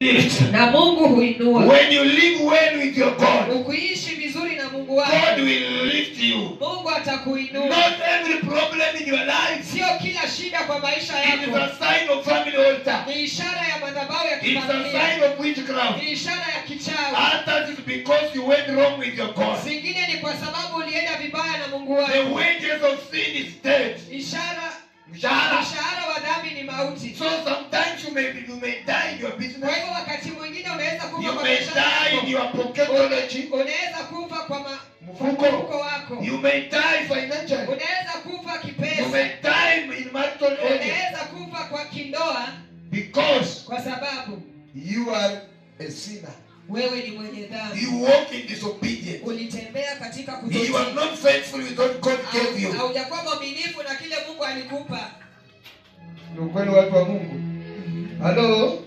Lift. Na Mungu huinua. When you live well with your God, Ukiishi vizuri na Mungu God wako, will lift you. Mungu atakuinua. Not every problem in your life Sio kila shida kwa maisha it is yako a sign of family altar. ni ishara ya madhabahu ya It's a kifamilia, sign of witchcraft. ni ishara ya kichawi. Others is because you went wrong with your God. Zingine ni kwa sababu ulienda vibaya na Mungu The wako. wages of sin is death. Ishara Mshahara. mshahara wa dhambi ni mauti. So sometimes you may die in your Kwa business. hivyo wakati mwingine unaweza kufa You kwa may biashara die in yako, your pocketology. unaweza kufa kwa Mfuko. mfuko wako, You may die financially. unaweza kufa You kipesa, may die in marital area unaweza kufa kwa kindoa, because kwa sababu you are a sinner. wewe ni mwenye dhambi. You walk in disobedience. Ulitembea katika You are kutotii, not faithful with what God gave you. haujakuwa mwaminifu na kile Mungu alikupa. Ni ukweli, watu wa Mungu. Halo?